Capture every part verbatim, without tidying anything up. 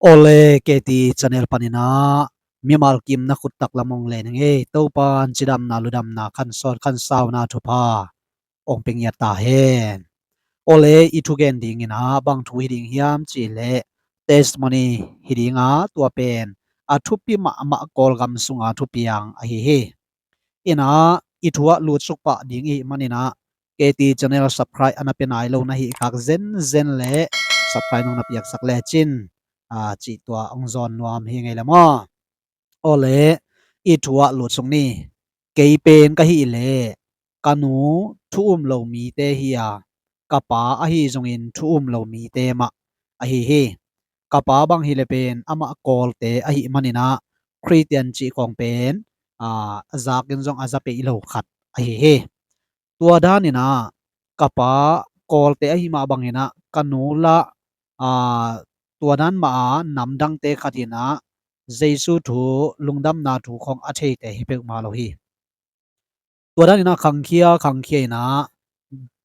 Awle, K T channel panin ah mimal kim na khut tak lam ong len ing ei. Topa'n cidamna ludamna khansawn khansauna thupha ong pia ngiat ta hen. Awle, i thugen dingin ah bang thu hi ding hiam cih leh testimony hi ding a, tua pen a thupi mahmah Kawlgam sunga thupiang ahi hi. Inah i thu ah lutsuk pah ding i hih manin ah K T channel subscribe a na pia nai lo na hih khak zenzen le subscribe nong na piaksak lecin, ah, cih tua ong zawn nuam hi ngei le maw. Awle, i thu ah lutsuk ni. Kei pen ka hih leh ka nu thu um lo mite hi a, ka pa ahi zongin thu um lo mite mah ahi hi. Ka pa bang hi le pen amah Kawlte ahih manin ah Khristian cih khawng pen, ah, a zakin zong a za peih lo khat ahi hi. Tua danin ah ka pa Kawlte ahi mah bangin ah ka nu lah, ah, tua dan mah a namdangte khat in ah Jesu thu, lungdamna thu khawng a theite hi peuhmah lo hi. Tua danin ah khangkhia khangkhia in ah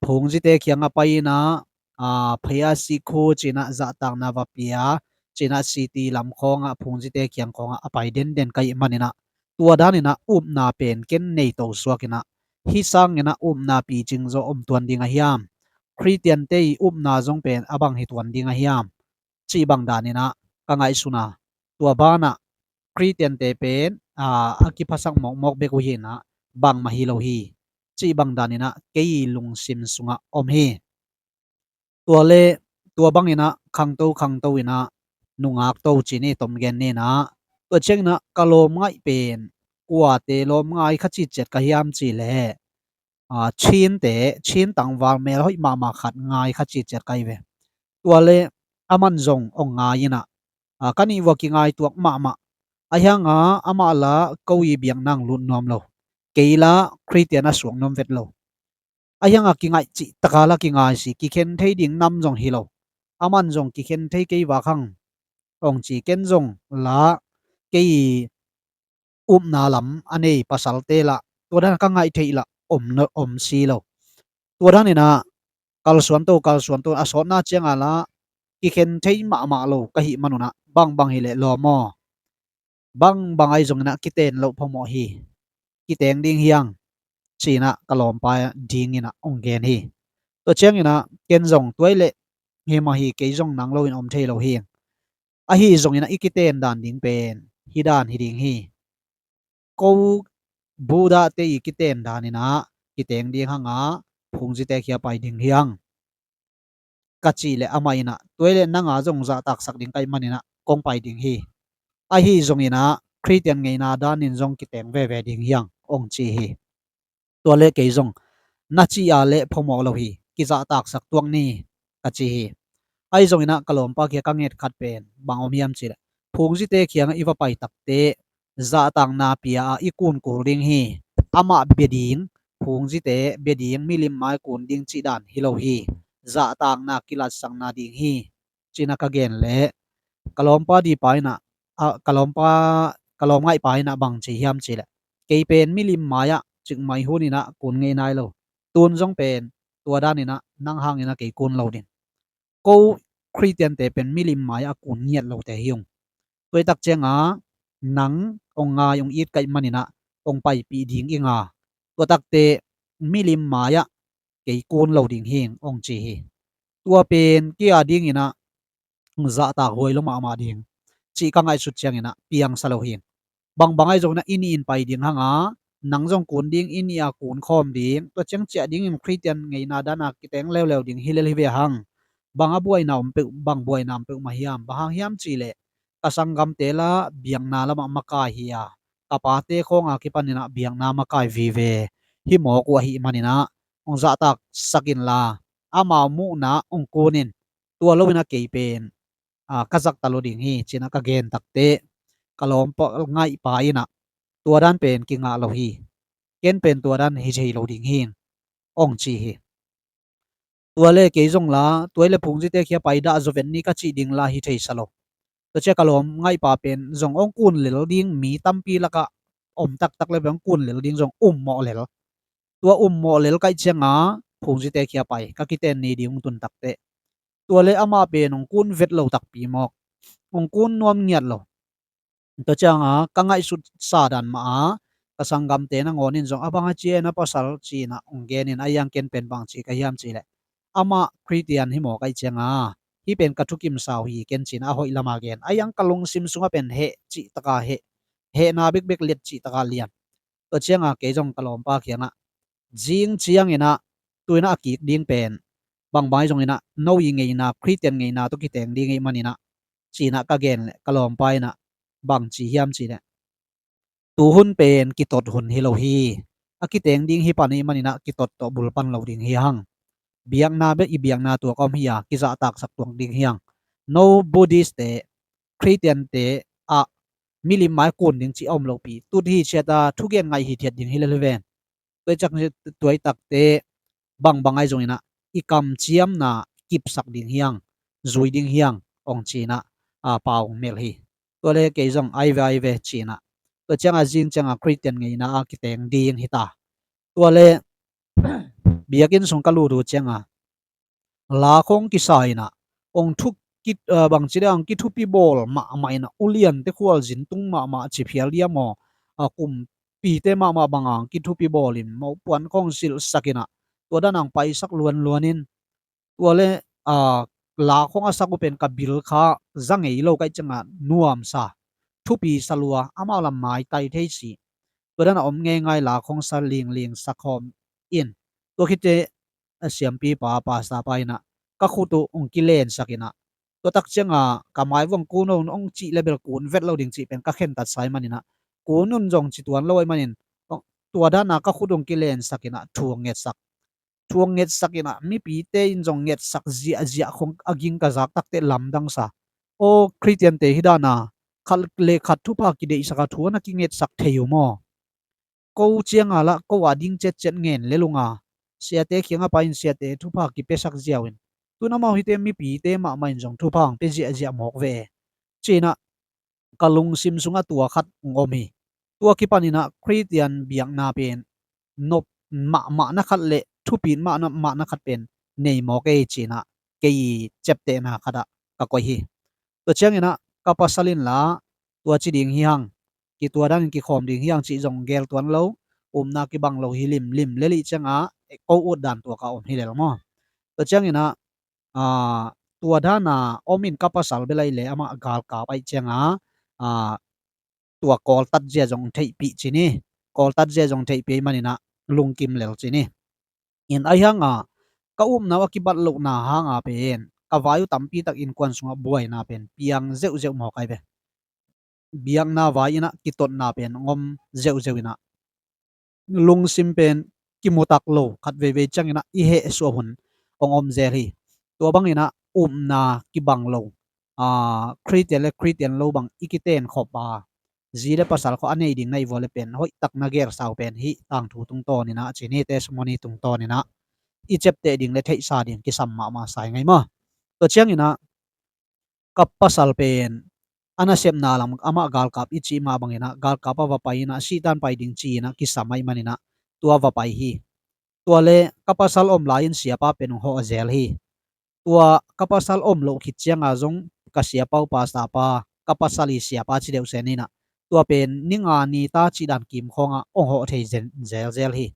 phungzite kiangah pai in ah, ah, phei a sikhu ci-in ah zahtakna va pia ci-in ah city lam khawngah phungzite kiang khawngah a pai denden ka hih manin ah tua danin ah upna pen ken nei to suak in ah hih sangin ah upna picing zaw om tuan ding a hiam? Khristiante i upna zong pen a bang hi tuan ding a hiam? Cih bang danin ah ka ngaihsun a, tua banah Khristiante pen, aa, a kiphasak mawkmawk bek uh hi in ah bangmah hi lo hi. Cih bang danin ah kei lungsim sungah om hi. Tua le tua bangin ah khangto khangto in ah nungak to ci ni, tom gen ni in ah, tua ciangin ah ka lawm ngaih pen kuate lawm ngai kha citciat ka hiam cih leh, aa, Chinte, Chin tangval mel hoih mahmah khat ngai kha citciat ka hi ve. Tua le aman zong ong ngai in ah, aa, ka nih vua kingaituak mahmah. Ahi hang a amah lah ko i biakna lut nuam lo, kei lah Khristian a suak nuam vet lo. Ahi hang a kingaih cih tak a lah kingai si, kikhen thei ding nam zong hi lo. Aman zong kikhen thei kei vak hang ong ci, ken zong lah kei i upna lam a nei pasalte lah tua dan ka ngaih theih lah om, om si lo. Tua danin ah kalsuan to kalsuan to a sawtna ciangah lah kikhen thei mahmah lo ka hih man un ah, bangbang hi leh lawm aw, bangbang ahi zongin ah kiten loh phamawh hi, kiteng ding hi hang, ci-in ah ka lawmpa dingin ah ong gen hi. Tua ciangin ah ken zong tua hi leh hi mah hi, kei zong nang loin om thei lo hi. Ahi zongin ah i kiten dan ding pen hih dan hi ding hi. Ko Buddha te i kiten danin ah kiteng ding hang a phungzite kia pai ding hi hang, ka cih leh amah in ah tua hi leh nang a zong zahtaksak ding ka hih manin ah kong pai ding hi. Ahi zongin ah Khristian ngeina danin zong kiteng veve ding hi hang, ong ci hi. Tua le kei zong na cih a leh phamawh lo hi, kizahtaksak tuak ni, ka ci hi. Ahi zongin ah ka lawmpa kia ka nget khat pen bang om hiam cih leh, phungzite kiangah i va pai takte zahtakna pia a i kun kul ding hi. Amah bia ding, phungzite bia ding, milim mai kun ding cih dan hi lo hi. Zahtakna kilatsakna ding hi, ci-in ah ka gen leh ka lawmpa dipa in ah, a, ka lawmpa, ka lawmngaihpa in ah bang ci hiam cih leh, kei pen milim mai-ah cikmai hun in ah kun ngei nai lo. Tun zong pen tua danin ah nang hangin ah kei kun lo ding. Ko Khristiante pen milim mai-ah kun ngiat lote hi ung. Tua hi tak ciangah nang ong ngai ong it ka hih manin ah ong paipih ding ing a, tua takte milim mai-ah kei kun lo ding hi ung, ong ci hi. Tua pen kei a dingin ah zahtak huai lo mahmah ding, cih ka ngaihsut ciangin ah piangsa lo hi. Bangbang ahi zongin ah i nih in pai ding hang a, nang zong kun ding, i nih a kun khawm ding, tua ciang ciah dingin Khristian ngeina dan a kiteng leuleu ding hi lel hi ve hang. Bang a buaina om peuh, bang buaina om peuhmah hiam? Bang hang hiam cih leh ka sanggamte lah biakna lamah makai hi a, ka pate khawng a kipanin ah biakna makai vive hi mawk uh ahih manin ah ong zahtaksak inla, amau muhna ong kun in, tua loin ah kei pen, a, ka zahtak lo ding hi, ci-in ah ka gen takte ka lawmpa ngaihpa in ah tua dan pen kingah lo hi. Ken pen tua dan hi thei lo ding hi, ong ci hi. Tua le kei zong lah tua hi leh phungzite kia pai dah zaw ven ni ka cih ding lah hi thei sa lo. Tua ciang ka lawmngaihpa pen zong ong kun lel ding, mi tampi lakah om taktak le pen ong kun lel ding zong um mawh lel. Tua um mawh lel ka hih ciangah phungzite kia pai ka kiten ni ding ong tun takte, tua le amah pen ong kun vet lo takpi mawk. hong kun nuam ngiat lo. Tua cianga ka ngaihsut sa dan mah a ka sanggamte nangawn in zong a bang a ci e na pasal ci-in ah hong gen in, a iang ken pen bang ci ka hiam cih leh, amah Khristian hi mawk ahih cianga hih pen ka thukim sau hi ken ci-in a hoih lama gen. A iang ka lungsim sungah pen heh cih taka heh, hehna bekbek liat cih taka lian. Tua cianga kei zong ka lawmpa kiangah zing ciangin ah tu-in ah a kik ding pen bangbang ahi zongin ah no i ngeina, Khristian ngeina tawh kiteng ding ahih manin ah ci-in ah ka gen leh ka lawmpa in ah bang ci hiam cih leh, tu hun pen kitot hun hi lo hi. A kiteng ding hih pan ahih manin ah kitot tawh bul pan lo ding hi hang. Biakna bek i biakna tuak a om hi a, kizahtaksak tuak ding hi hang. No Buddhist te, Khristian te ah milim mai kun ding cih a om lopi, tut hi ciat a thugen ngaih hi thiat ding hi lel hi ven. Tua i cak, tua i takte bangbang ahi zongin ah i kamciamna kipsak ding hi hang, zui ding hi hang hong ci-in ah a pau hong melh hi. Tua le kei zong ai ve ai ve ci-in ah, tua cianga zing cianga Khristian ngeina a kiteng ding hi ta. Tua le biakinn sung ka lut uh cianga la khong kisa in ah hong thuk kit, ah, bangci dang kithupi bawl mahmah in ah, uliante khualzin tung mahmah ci phial dia maw, ah, kumpite mahmah banga kithupi bawl in mopuan khong silhsak in ah, tua dan ang paisak luanluan in, tua le, ah, la khong a sak uh pen ka bil kha za ngei lo ka hih cianga nuamsa, thupi sa lua, amau lam maitai thei si. Tua dan a om ngeingai la khong sa lingling sa khawm in, tua khite a siampipa, pastorpa in ah ka khut uh hong kilensak in ah, tua tak cianga ka mai vuang kun un hong cih le bel kun vet lo ding cih pen ka khentat sa ahih manin ah, kun un zong ci tuan lo ahih manin, tua dan a ka khut hong kilensak in ah thu hong ngetsak. Thu hong ngetsak in ah mipite in zong ngetsak ziahziah khong a ging ka zak takteh lamdang sa. Aw, Khristiante hih dan a khat le khat thupha kideihsak a thu a na kingetsak thei uh maw? Ko cianga lah ko a ding cetcet ngen lel ung a, siate kiangah pai in siate thupha kipiasak ziau in, tu-in amau hihte mipite mahmah in zong thupha hong pia ziahziah mawk ve e, ci-in ah ka lungsim sungah tua khat hong om hi. Tua kipan in ah Khristian biakna pen nop mahmah na khat le thupit mahmah na khat pen nei mawk e ci-in ah kei i ciaptehna khat ah ka koih hi. Tua ciangin ah ka pasal in lah tua ci ding hi hang, ki tua dan in kikhawm ding hi hang cih zong gel tuan lo, upna kibang lo hi limlim lel ahih ciangah ko ut dan tua ka om hi lel maw. Tua ciangin ah, aa, tua dan a om in ka pasal bel ahih leh amah galkap ahih ciangah, aa, tua kawltat zia zong theihpih ci ni, kawltat zia zong theihpih ahih manin ah lungkim lel ci ni. In ahi hanga ka upna uh a kibat lohna hanga pen ka vai uh tampi tak innkuan sungah buaina pen piang zeuhzeuh mawk ai ve. Biakna vai in ah kitotna pen hong om zeuhzeuh in ah lungsim pen kimutak lo, khat veivei ciangin ah i hehsuah hun hong om zel hi. Tua bangin ah upna kibang lo, aa, Khristian le Khristian lo bang i kiten khop a, zi le pasal khawng a nei ding na hih vua le pen hoihtak na gelsau pen hih tangthu tungtawn in ah ci ni, testimony tungtawn in ah i ciapteh ding le theihsa ding kisam mahmah sa hi ngai maw. Tua ciangin ah ka pasal pen a nasepna lam amah galkap i cih mah bangin ah galkap ah va pai in ah sihtan pai ding ci-in ah kisam ahih manin ah tua va pai hi. Tua le ka pasal om lai-in siapa pen hong hawh zel hi. Tua ka pasal om loh khit cianga zong ka siapa uh, pastorpa, ka pasal i siapa ci deuh sen in ah, tua pen ni nga ni ta cih dan kim khawngah hong hawh thei zen, zelzel hi.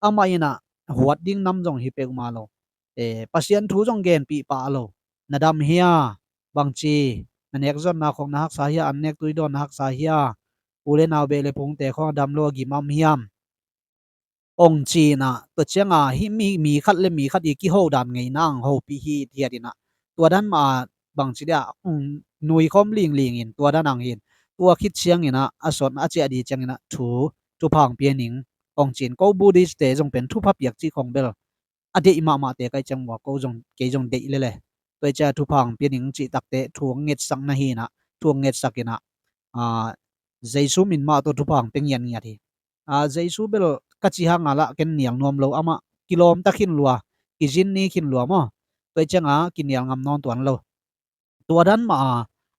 Amah in ah huat ding nam zong hi peuhmah lo. Eh, Pasian thu zong genpih pah lo. Na dam hia? Bangci na nek zonna khawng na haksa hia? An nek tui dawn na haksa hia? U le nau, beh le phungte khawng a dam lo a gim a om hiam? Ong ci-in ah, tua cianga hih mi, mi khat le mi khat i kiho dan ngeina ang hopih hithiat in ah, tua dan mah a bangci dia, ong nui khawm lingling in tua dan ang hi in, tua khit ciangin ah a son a ciah dih ciangin ah thu, thupha hong pia ning ong ci-in, ko Buddhist te zong pen thupha piak cih khawng bel a deih mahmahte ka hih ciang ua, ko zong, kei zong deih lel e. Tua hi ciah thupha hong pia ning cih takteh thu hong ngetsak na hi in ah, thu hong ngetsak in ah, aa, Jesu min mah tawh thupha hong pia ngiatngiat hi. Aa, Jesu bel ka cih hanga lah ken nial nuam lo, amah kilawmta khin lua, kizin ni khin lua maw. Tua hi cianga kinial ngam nawn tuan lo. Tua dan mah a,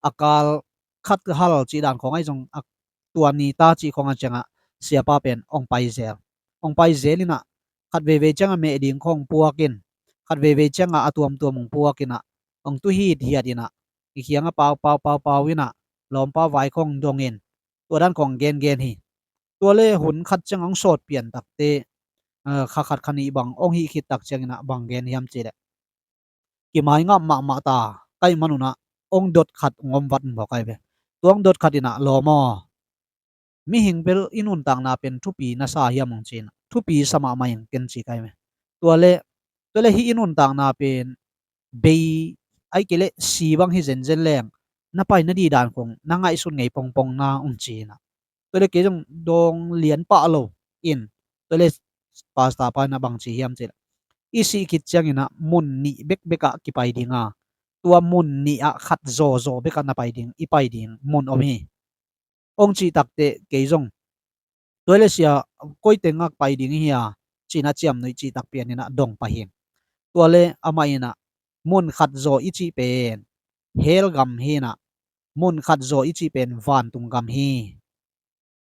a kal khat hal cih dan khawng ahi zong, a tua ni ta cih khawng a ciangah siapa pen ong pai zel. Ong pai zel in ah, khat veivei ciangah meh ding khawng puak in, khat veivei ciangah a tuamtuam ong puak in ah, ong tu hithiat in ah, i kiangah pau pau pau pau inah lawmpa vai khong dongin tua dan khong gengen hi. Tua le hun khat ciang hong sawt pian takte, ah, kha khat kha nih bang hong hih khit tak cianginah bang gen hiam cihleh, kimaingap mahmah ta kaih manunah hong dot khat hong om vat mawk ai ve. Tua hong dot khat inah lawm aw, mihing bel i nuntakna pen thupi na sa hiam hong ci inah, thupi sa mahmah ing ken ci kai ve. Tua le, tua le hih i nuntakna pen bei ai kei leh si bang hi zenzen leng na pai na dih dan khong na ngaihsun ngei pongpong na hong ci inah. Tua le kei zong dawng lian pah lo in, tua le pastor pa inah bang ci hiam cihleh, i sih khit cianginah mun nih bekbekah kipai dinga, tua mun nih ah khat zawzaw bekah na pai ding, i pai ding mun om hi. Hong cih takte kei zong, tua le sia, koi tengah pai ding hi a, ci inah ciamnuih cih tak pianinah dong pah hi. Tua le amah inah, mun khat zaw i cih pen hell gam hi inah, mun khat zaw i cih pen vantung gam hi.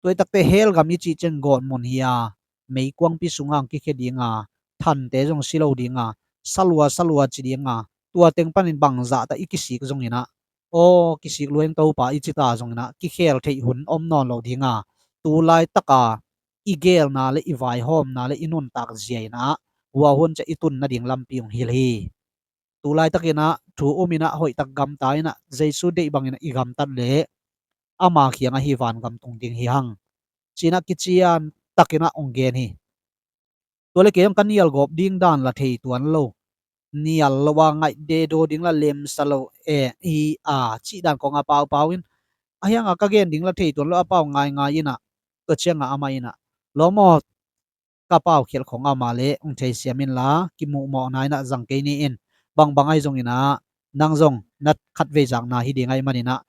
Tua i takte hell gam i cih ciang gawtmun hi a, meikuangpi sungah hong kikhia dinga, thante zong si lo dinga, salua salua ci dinga, tua teng panin bangzah ta i kisik zonginah, aw kisik lueng Topa i ci ta zonginah kikhel theih hun om nawn lo dinga, tu laitaka i gelna le i vaihawmna le i nuntak zia inah hua hun ciah i tun nading lampi hong hilh hi. Tu laitakinah thu um inah hoihtak gamta inah Jesu deih banginah i gamtat leh ama kiangah hih vangam tung ding hi hang, ci inah kician takinah hong gen hi. Tua le kei hong ka nial gawp ding dan la thei tuan lo, nial lo a ngaih dedaw ding la lemsa lo e, i a cih dan khong a paupau in, a hianga ka gen ding la thei tuan lo a pau ngaingai inah, tua ciangah amah inah, lawm aw, ka pau khialh khong ama le hong theisiam inla, kimuhmawhna inah zang kei ni in, bangbang ahi zonginah nang zong na khatvei zakna hi ding ahi maninah,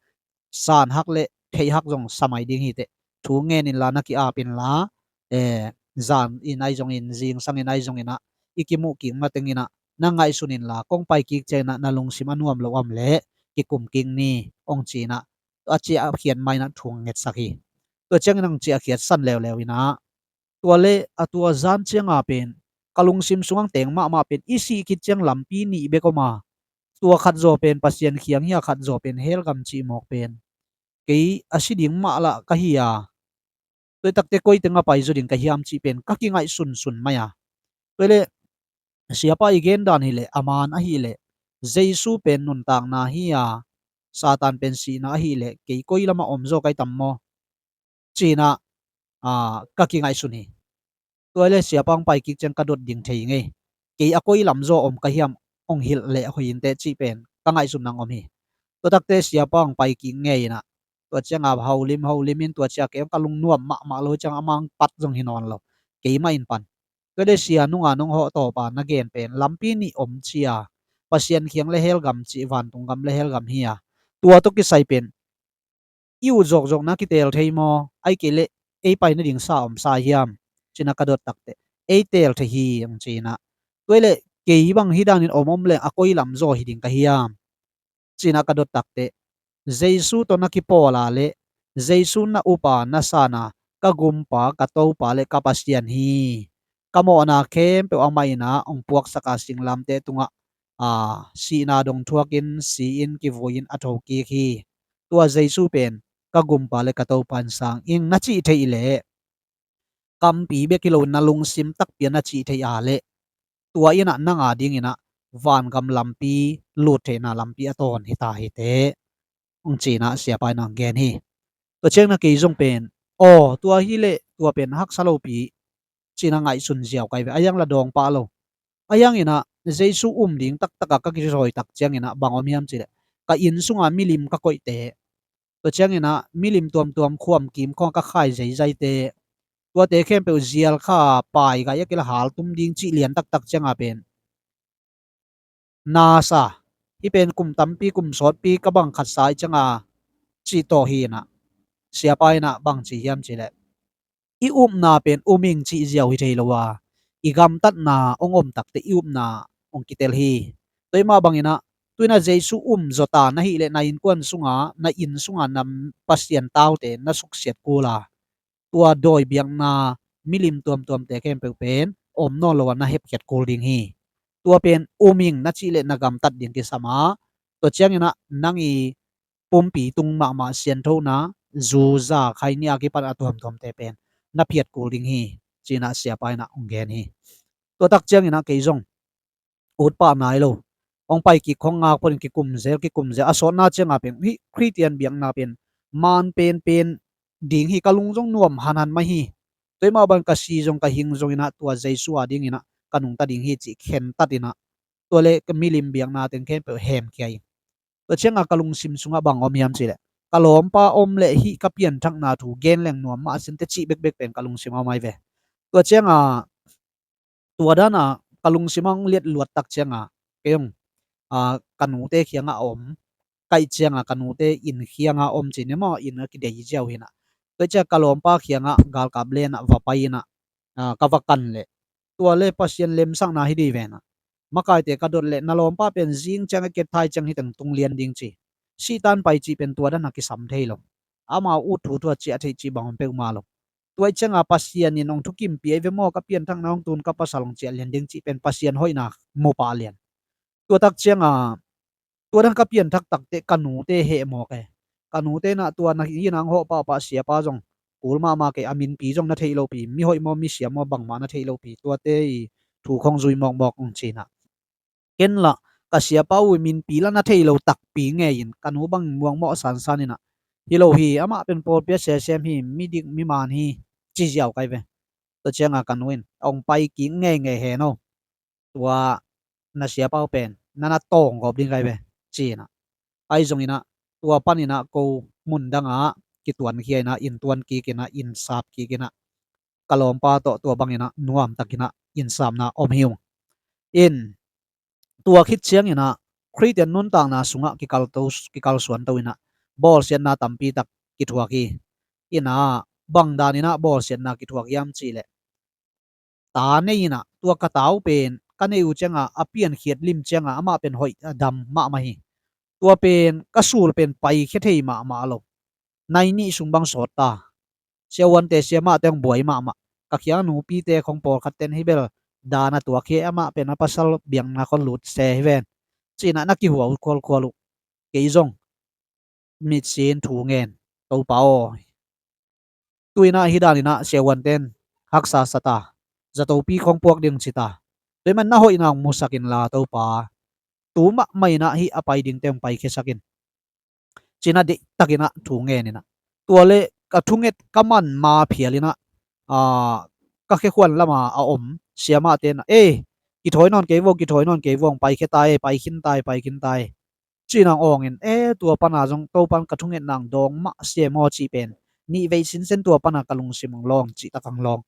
san hak le theih hak zong sa mai ding hi teh, thu ngen inla na ki-ap inla, eh, zan in ahi zongin, zingsang in ahi zonginah, i kimuh kik matenginah na ngaihsun inla, kong pai kik cianginah na lungsim a nuam lo om le kikum kik ni, hong ci inah, a ciah a khiat ma inah thu hong ngetsak hi. Tua ciangin hong ciah khiatsan leuleu inah, tua le a tua zan cianga pen ka lungsim sungah teng mahmah pen i sih khit ciang lampi nih bek om a, tua khat zaw pen Pasian kiang hi a, khat zaw pen hell gam cih mawk pen kei a si ding mah lah ka hi a, tua i takte koi tengah pai zaw ding ka hiam cih pen ka kingaihsunsun mai a. Tua le siapa i gen dan hileh, a man ahileh, Jesu pen nuntakna hi a, Satan pen sihna ahileh, kei koi lamah om zaw ka hi tam maw, ci inah, ah, ka kingaihsun hi. Tua le siapa hong pai kik ciang ka dot ding thei ngei, kei a koi lam zaw om ka hiam, hong hilh leh hoih inteh cih pen ka ngaihsun nang om hi. Tua takte siapa hong pai kik ngei inah, tua cianga holim holim in, tua ciah kei hong ka lungnuam mahmah lo ciang amah hong pat zong hi nawn lo, keimah in pan. Tua le sia nunga nong hawh tawpa na gen pen lampi nih om ci a, Pasian kiang le hell gam cih, vantung gam le hell gam hi a, tua tawh kisai pen i ut zawkzawkna kitel thei maw, ai kei leh ei pai nading sa om sa hiam, ci inah ka dot takte, ei tel thei hi, hong ci inah. Tua i leh kei bang hi danin om om leng a koi lam zaw hi ding ka hiam, ci inah ka dot takte, Jesu tawh na kipawl a le Jesu na up a, na san a, ka Gumpa, ka Topa le ka Pasian hi. Ka mawhna khempeuh amah inah hong puaksak a, singlamteh tungah, aa, sihna dong thuakin, si-in, kivui-in a thokik hi. Tua Jesu pen ka Gumpa le ka Topa in sang ing na cih theih leh, kampi bek hi loin na lungsim takpi a na cih theih a leh, tua inah nang a dinginah vangam lampi, lut theihna lampi a tawn hi ta hi teh, hong ci inah siapa inah hong gen hi. Tua ciangin ah kei zong pen, aw, tua hileh tua pen haksa lopi, ci inah ngaihsun ziau ka hi ve, a hiang la dawng pah lo. A hiang inah Jesu um ding taktak a ka kizawi tak ciangin ah bang om hiam cih leh, ka inn sunga milim ka koihte, tua ciangin ah milim tuamtuam khuam kim khawng ka khai zaizaite, tuate khempeuh zial kha, paigai a kila haltum ding cih lian taktak ciang a pen, nasa, hih pen kum tampi kum sawtpi ka bang khat sa hi ciang a, cih tawh hi inah, siapa inah bang ci hiam cih leh, i upna pen um ing cih ziau hi thei lo a, i gamtatna hong om takte i upna hong kitel hi. Tua hi mah bangin ah, tu inah Jesu um zaw ta na hih leh na innkuan sunga, na inn sunga na Pasian taute na suksiat kul a, tua dawi biakna milim tuamtuamte khempeuh pen om nawn lo a na hepkhiat kul ding hi. Tua pen um ing na cih leh na gamtat ding kisam a, Tua ciangin ah nang i pumpi tung mahmah sianthona, zu za khai nih a kipan a tuamtuamte pen na phiat kul ding hi, ci-in ah siapa in ah hong gen hi. Tua tak ciangin ah kei zong ut pah nai lo, hong pai kik khong ngak pawhin kikum zel, kikum zel. A sawtna ciangah pen hih Khristian biakna pen man penpen ding hi, ka lung zong nuam hanhan mah hi. Tua mah bang ka si zong ka hing zongin ah tua Jesu a dingin ah ka nungta ding hi cih khentat in ah, tua le ka milim biakna teng khempeuh hemkhia in. Tua ciangah ka lungsim sungah bang om hiam cih leh, ka lawmpa om leh hih ka pianthakna thu gen leng nuam mah a sin teh cih bekbek pen ka lungsim a om ahi ve. Tua ciangah tua dan a ka lungsim a hong liat luat tak ciangah kei zong, a, ka nute kiangah a om, ka ih ciangah ka nute inn kiangah a om ci ni maw, inn a kidei ziau hi in ah. Tua ciangah ka lawmpa kiangah galkap len ah va pai in ah, a, ka va kan leh, tua le Pasian lemsakna hi ding hi ve in ah. Makaite ka dot leh, na lawmpa pen zing ciang a kep thai ciang hi teng tung lian ding ci. Sihtan pai cih pen tua dan a kisam thei lo. Amau ut thu thu a ciah theih cih bang om peuhmah lo. Tua ih ciangah Pasian in hong thukimpih ahi ve maw, ka pianthakna hong tun ka pasal hong ciah lian ding cih pen Pasian hoihna mu pah lian. Tua tak ciangah tua dan ka pianthak tak teh ka nute heh mawk e. Ka nute in ah tua na hi nang hawh pahpah siapa zong kul mahmah kei, a minpi zong na theih lohpi, mi hoih maw mi siam maw bangmah na theih lohpi, tuate i thu khong zui mawkmawk hong ci in ah. Ken lah ka siapa uh i minpi lah na thei lo takpi ngei in ka nu bang muangmawh sansan in ah, hi lo hi, amah pen pawlpi a sesem hi, midik miman hi, ci ziau kai ve. Tua ciangah ka nu in hong pai kik ngeingei hen aw, tua na siapa uh pen na na tawng gawp ding kai ve, ci in ah. Ahi zongin ah tua panin ah ko mun dangah kituankhia in ah, inn tuan kik in ah, inn sap kik in ah, ka lawmpa tawh tua bangin ah nuamtakin ah innsapna om hi ung. In tua khit ciangin ah Khristian nuntakna sungah kikalto, kikalsuanto in ah bawlsiatna tampi tak kithuak hi. In ah bang danin ah bawlsiatna kithuak hiam cih leh, ta nei in ah tua ka ta uh pen ka neih uh ciangah a piankhiat lim ciangah amah pen hoih a dam mahmah hi. Tua pen ka sul pen paikhia thei mahmah lo. Nai nih sung bang sawt ta. Siavuante siamahte hong buai mahmah. Ka kiang nupite khong pawlkhat ten hi bel dan a tuak hi, amah pen a pasal biakna khong lut se hi ven, ci in ah na kihuau khualkhual uh. Kei zong mitsin thu ngen, Topa aw, tu in ah hi danin ah siavuanten haksa sa ta, zatopi khong puak ding ci ta. Tua ahih man na hoihna hong musak inla Topa, tu mahmah in ah hih a pai dingte hong paikhiasak in, ci in ah deihtakin ah thu ngen in ah. Tua le ka thunget ka man ma phial in ah, aa, ka khekhuan lama a om siamahte in ah, "Ei, kithawi nawn kei vo, kithawi nawn kei vo, hong paikhia ta ei, paikhin ta ei, paikhin ta ei," ci in ah hong awng in, e, tua pana zong Topan ka thungetna hong dawng mah se maw cih pen nih vei sinsen tua pana ka lungsim hong lawng, cihtak hong lawng.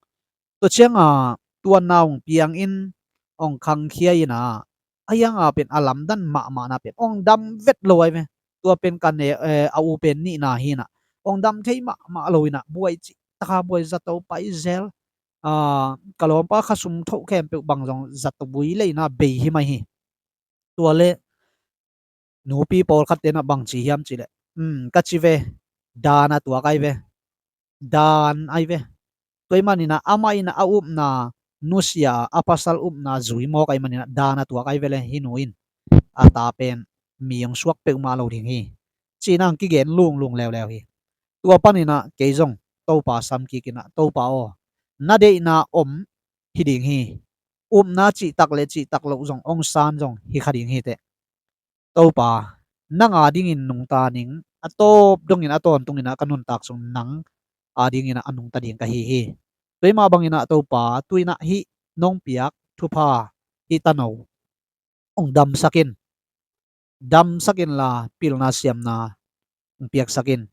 Tua ciangah tua na hong piang in hong khangkhia in ah, a hiangah pen a lamdan mahmahna pen hong dam vet lo ahi ve. Tua pen ka ne, eh, a u pen nihna hi in ah, hong dam thei mahmah lo in ah, buai cihtak a buai, zato pai zel. Ah, ka lawmpa khasum thoh khempeuh bang zong zato bui leina bei hi mai hi. Tua le nupi pawlkhatte in ah bang ci hiam cih leh, um, ka ci ve, dan a tuak ahi ve, dan ahi ve. Tua ahih manin ah amah in ah a upna nusia a, a pasal upna zui mawk ahih manin ah dan a tuak ahi ve le, hih nu in a ta pen mi hong suak peuhmah lo ding hi, ci in ah hong kigen lunglung leuleu hi. Tua panin ah kei zong Topa sam kik in ah, Topa aw, na deihna om hi ding hi. Upna cihtak le cihtak loh zong hong san zong hi kha ding hi teh. Topa, nang a dingin nungta ning, a tawp dongin a tawntungin ah ka nuntak sung nang a dingin ah a nungta ding ka hi hi. Tua ahih mah bangin ah Topa, tu in ah hih nong piak thupha, hih tano hong damsak in, damsak inla pilna siamna hong piaksak in,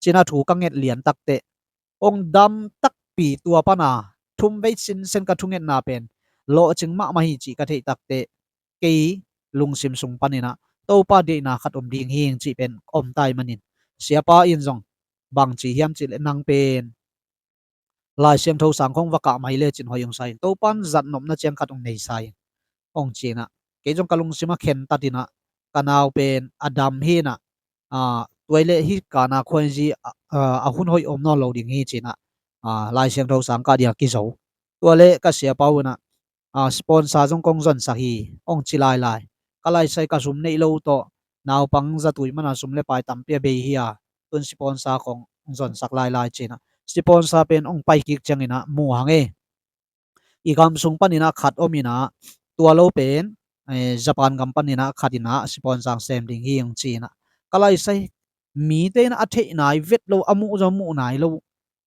ci in ah thu ka nget lian tak teh, hong dam takpi tua pana thum vei sinsen ka thungetna pen lawhcing mahmah hi cih ka theih tak teh, kei lungsim sung panin ah Topa deihna khat om ding hi ing cih pen om ta ahih manin, siapa in zong bang ci hiam cih leh, nang pen Lai Siangtho sang khong va kah mai lecin hoih hong sa in, Topan zatnopna ciang khat hong nei sa in, hong ci in ah, kei zong ka lungsim a khentat in ah, ka nau pen a dam hi in ah, ah, tua leh hih kana khuaizi, ah, ah, a hun hoih om nawn lo ding hi ci in ah, ah, Lai Siangtho sang kah ding a kizo. Tua leh ka siapa uh in ah, ah, sponsor zong kong zonsak hi, hong ci lailai. Ka laisai ka sum neih lo tawh, naupang zatui mana sum le pai tampi a bei hi a, tun sponsor khong zonsak lailai cinah, sponsor pen hong pai kik cianginah mu hang e. I gam sung paninah khat om inah, tua lo pen, eh, Japan gam paninah khat inah sponsor sem ding hi hong cinah, ka laisai mite inah a theih nai vet lo, a muh zong muh nai lo.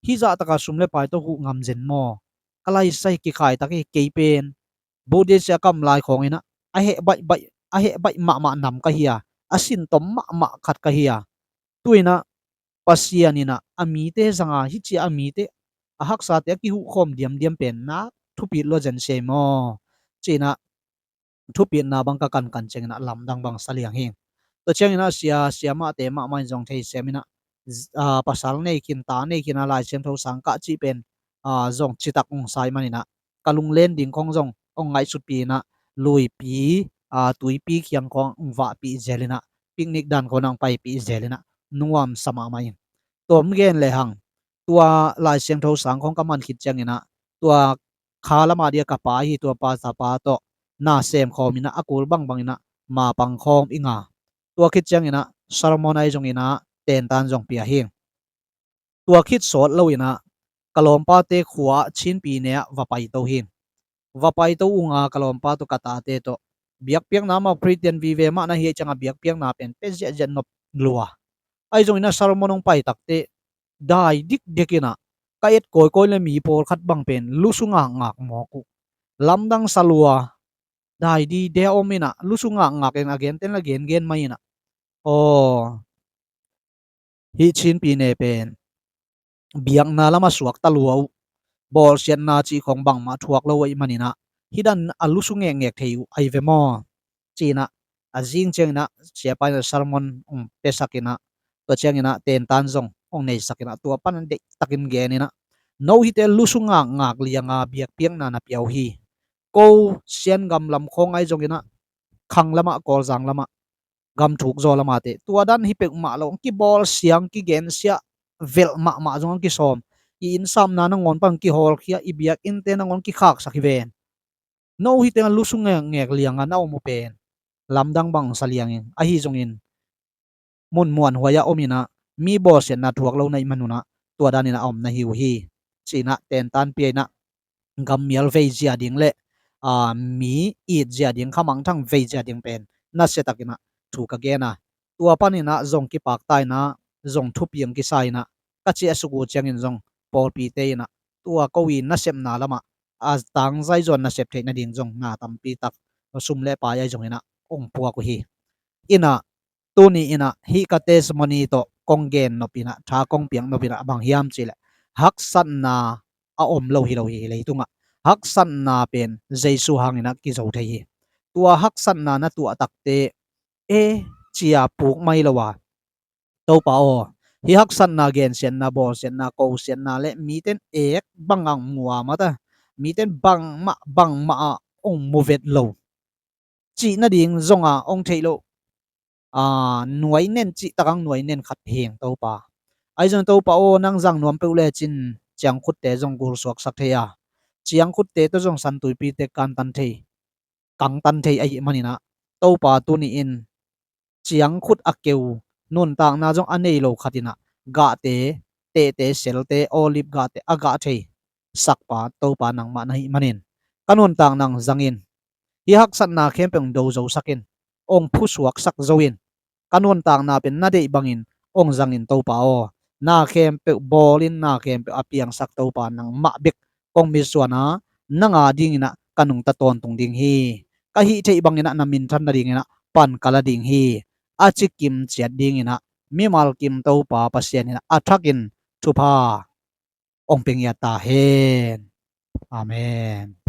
Hih zahtaka sum le pai tawh huh ngam zen maw? Ka laisai kikhaitak hi. Kei pen Buddhist a kam lai khawng inah a heh baih baih, a heh baih mahmah nam ka hi a, a sintom mahmah khat ka hi a. Tu inah Pasian inah a mite zanga, hih cia a mite, a haksate a kihuhkhawm diamdiam pen nak thupit lua zen se maw? Cinah thupitna bang ka kankan cianginah lamdang bang sa liang hi. Tua cianginah sia, sia mahte mahmah in zong thei sem inah, z-, a, pasal nei khin, ta nei khin a, Lai Siangtho sang kah cih pen, a, zong citak hong sai maninah, ka lunglen ding khong zong hong ngaihsutpi inah, luipi, a, tuipi khiang khong hong vahpih zel inah, picnic dan khong hong paipih zel inah, nuamsa mahmah in. Tua hong gen lehang, tua Lai Siangtho sang khong ka man khit cianginah, tua kha lama dia ka pa hi, tua pa tapa tawh na sem khawm inah, a kul bangbang inah mapang khawm i nga. Tua khit cianginah sermon ahi zonginah tentan zong pia hi. Tua khit sawt lo inah ka lawmpate khua ah Chinpi ne ah va paito hi. Va paito unga ka lawmpa tawh ka tate tawh biakpiakna mah, Khristian vive mah na hi ahih ciangah biakpiakna pen pe ziahziah nop lua. Ahi zonginah sermon hong pai takteh dai dikdek inah ka et kawikawi le mi pawlkhat bang pen lusu ngakngak mawk uh. Lamdang sa lua, dai dide om inah lusu ngakngak in a genten la gengen mai inah, aw, hih Chinpi ne pen biakna lamah suakta lua uh, bawlsiatna cih khong bangmah thuak lo ahih maninah hih dan a lusu ngekngek thei uh ahi ve maw? Cinah a zing cianginah siapa inah sermon hong piasak inah, tua cianginah tentan zong hong neisak inah, tua pan deihtakin gen inah, no hihte lusu ngakngak lianga biakpiakna na pia uh hi. Ko Siangam lam khawng ahi zonginah, Khang lamah, Kawlzang lamah, gam thuk zaw lamah teh tua dan hi peuhmah lo, hong kibawlsia, hong kigensia velh mahmah zong hong kisawm. I innsapna nangawn pan hong kihawlkhia, i biakinnte nangawn kikhaksak hi ven. No hihte lusu ngekngek lianga na om uh pen lamdang bang sa liangin, ahi zongin mun muanhuai ah om inah mi bawlsiatna thuak lo na hih manunah tua daninah a om na hi uh hi. Cinah tentan pia inah gammial veizia ding le, a, mi itzia ding, khamangthang veizia ding pen nasiatakinah thu ka gen a, tua paninah zong kipakta inah, zong thupi hong kisa inah, ka ciahsuk uh ciangin zong pawlpite inah tua ko i nasepna lamah a tangzai zawn nasep theih nading zong na tampi tak, sum le pai ahi zonginah hong puak uh hi. Inah tuni inah hih ka testimony tawh kong gen nop inah, tha kong piak nop inah bang hiam cihleh, haksatna a om lo hi lo hi leitungah. Haksatna pen Jesu hanginah kizo thei hi. Tua haksatna na tuah takteh, e, cia puk mai lo a, Topa aw, hih haksatna, gensiatna, bawlsiatna, kosiatna le miten ek bangah hong mu a, mata, miten bangmah bangmah ah hong mu vet lo cih nading zonga hong theih loh, a, nuai nen cih takah hong nuai nen khat hi hang Topa. Ahi zong Topa aw, nang zang nuam peuh lecin ciangkhutte zong gulsuaksak thei a, ciangkhutte tawh zong santuipite kantan thei, kangtan thei ahih maninah, Topa tuni-in ciangkhut a keu, nuntakna zong a nei lo khat inah gahte, tehte, selte, olive gahte a gah thei sakpa Topa nangmah na hih manin, ka nuntakna hong zangin, hih haksatna khempeuh hong do zosakin, hong phusuaksak zoin, ka nuntakna pen na deih bangin hong zangin Topa aw, na khempeuh bawlin, na khempeuh a piangsak Topa nangmah bek kong mitsuan a, nang a dinginah ka nungta tawntung ding hi. Ka hih theih banginah na minthan nadinginah pan ka la ding hi, a ci kim ciat dinginah mimal kim Topa Pasian inah a thakin thupha hong pia ngiat ta hen. Amen.